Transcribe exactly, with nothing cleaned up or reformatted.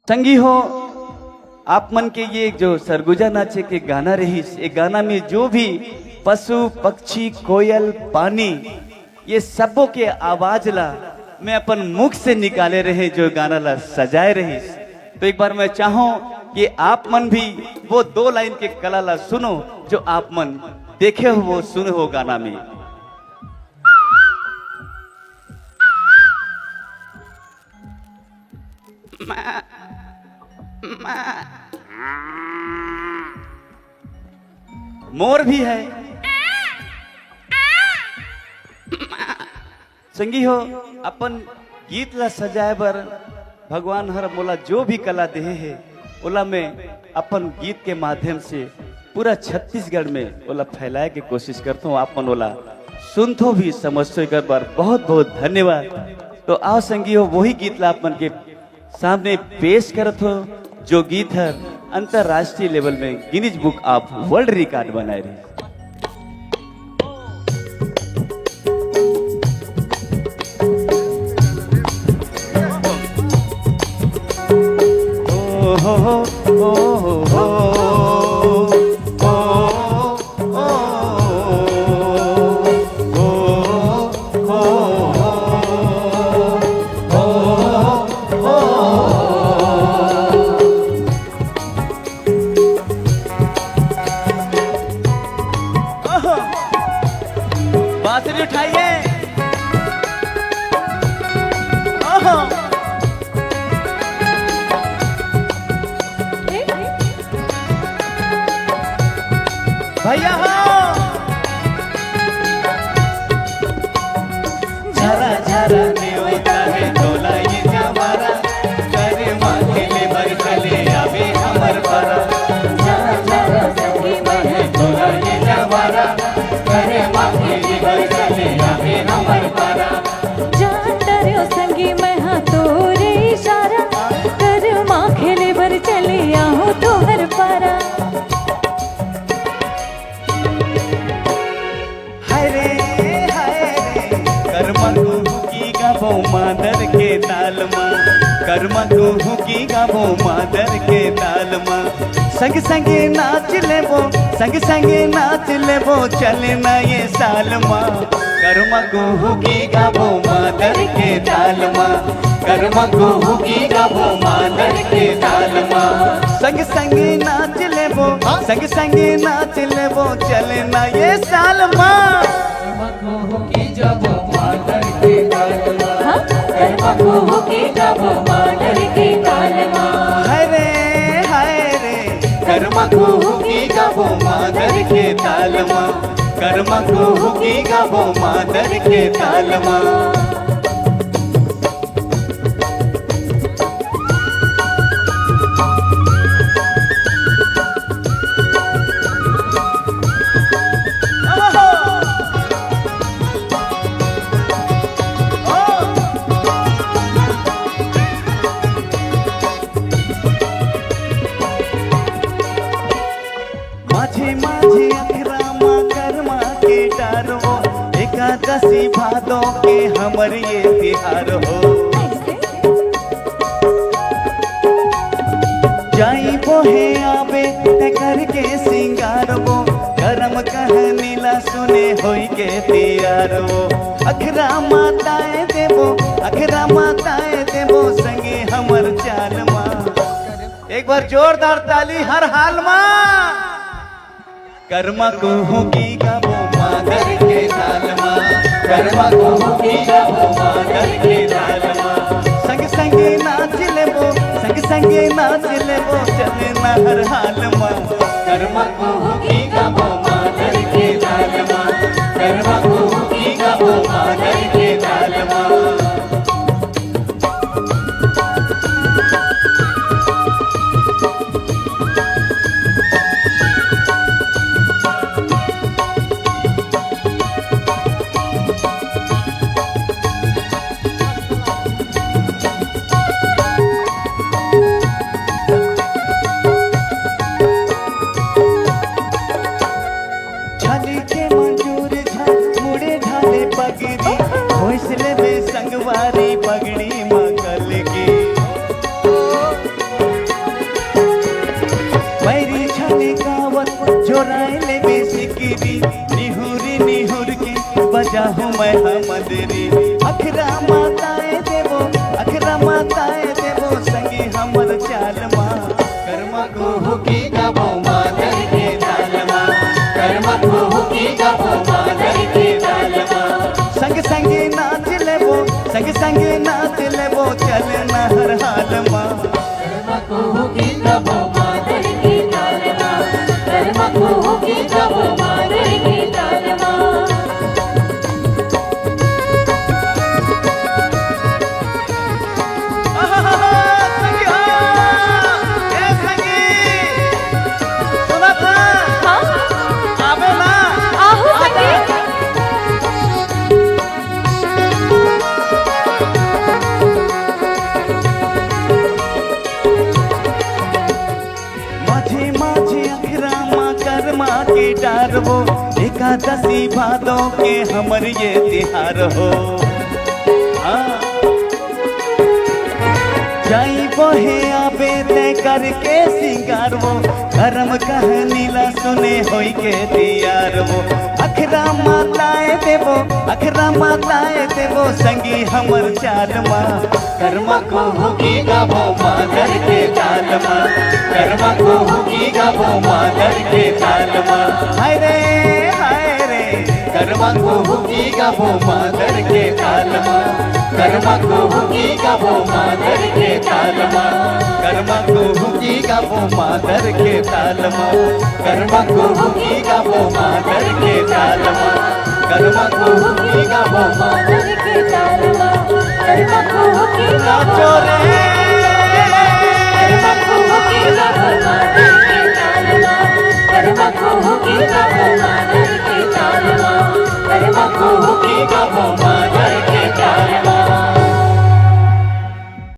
संगी हो, आप मन के ये जो सरगुजा नाचे के गाना रहिस, ये गाना में जो भी पशु, पक्षी, कोयल, पानी, ये सबो के आवाज ला मैं अपन मुख से निकाले रहे, जो गाना ला सजाए रहिस। तो एक बार मैं चाहूं कि आप मन भी वो दो लाइन के कला ला सुनो, जो आप मन देखे हो, वो सुने हो गाना में। मोर भी है। संगी हो, अपन गीत ला सजाए बर भगवान हर मोला जो भी कला देहे हे, ओला मैं अपन गीत के माध्यम से पूरा छत्तीसगढ़ में ओला फैलाए के कोशिश करथों। आप मन ओला सुनथो भी, समझथो, एकर बर बहुत बहुत धन्यवाद। तो आओ संगी हो, वही गीत ला आप मन के सामने पेश करत हो, जो गीत हर अंतर्राष्ट्रीय लेवल में Guinness book of world record बनाए रहे। बांसुरी उठाइए। ओहो। भैया हो। झरा झरा नेवता है तोला ये जवारा, करे माथे ले बर चले आवे हमर पारा। झरा झरा संगी मन है तोला ये जवारा, करे माथे ले बर चले आवे हमर पारा। जान डरियो संगी मैं हाँ तोरे इशारा, कर माखे ले बर चले आहूँ तोहर पारा। हाय रे, हाय रे, करमा कुहू की गाबो मादर के ताल मा, करमा कुहू की गाबो मादर के ताल मा। संग संग नाच लेबो, संग संग नाच लेबो, चले ना ये साल मा। करमा कुहू की गाबो मादर के ताल मा, करमा कुहू की गाबो मादर के ताल मा। संग संग नाच लेबो, संग संग नाच लेबो, चले ना ये साल मा। करमा कुहू की गाबो मादर के ताल मा। हाँ? करमा कुहू की गाबो मादर के ताल मा। हाय रे, हाय रे, करमा कुहू की गाबो मादर के ताल मा। करमा कुहू की गाबो मादर के ताल मा। माझे माझे अखरा मा करमा के डारवो, एकादशी भादो के हमर ये तिहार हो। जाई बोहे आबे ते करके सिंगारबो, करम कहनी ला सुने होई के तियारबो। अखरा माताए देबो, अखरा माताए देबो, संगे हमर चाल मा। एक बार जोरदार ताली हर हाल मा। करमा कुहू की गाबो मादर के ताल मा, करमा कुहू की गाबो मादर के ताल मा। संग संग नाच लेबो, संग संग नाच लेबो, चले ना हर हाल मा। करमा कुहू की गाबो मादर के ताल मा, करमा कुहू की गाबो मादर के ताल मा। चोराए लेबे सिकरी, निहुरी निहुर के बजाहूँ मैं हमदरी। अखरा माताए देबो, अखरा माताए देबो, संगी हमर चाल मा। करमा कुहू की गाबो मादर के ताल मा, करमा कुहू की गाबो मादर के ताल मा। संग संग नाच लेबो, संग संग नाच लेबो, चल ना हर हाल मा। करमा कुहू की गाबो मादर के ताल मा, करमा कुहू की गाबो मादर के ताल मा। ए संगी, सुनत हस? हाँ। आबे ना। आहू संगी। माझे माझे अखरा मा करमा के डारबो, एकादशी भादो के हमर ये तिहार हो। हाँ। जाई बहे आबे ते करके सिंगारबो, करम कहनी ला सुने होई के तियारबो। अखरा माताए देबो, अखरा माताए देबो, संगी हमर चाल मा। करमा कुहू की गाबो मादर के ताल मा, करमा कुहू की गाबो मादर के ताल मा। हाय रे, हाय रे। करमा कुहू की गाबो मादर के ताल मा, करमा कुहू की गाबो मादर के ताल मा, करमा कुहू की गाबो मादर के ताल मा, करमा कुहू की गाबो मादर के ताल मा, करमा कुहू की गाबो मादर के ताल मा, करमा कुहू की गाबो नाचो रे। करमा कुहू की गाबो मादर के ताल मा, करमा कुहू की गाबो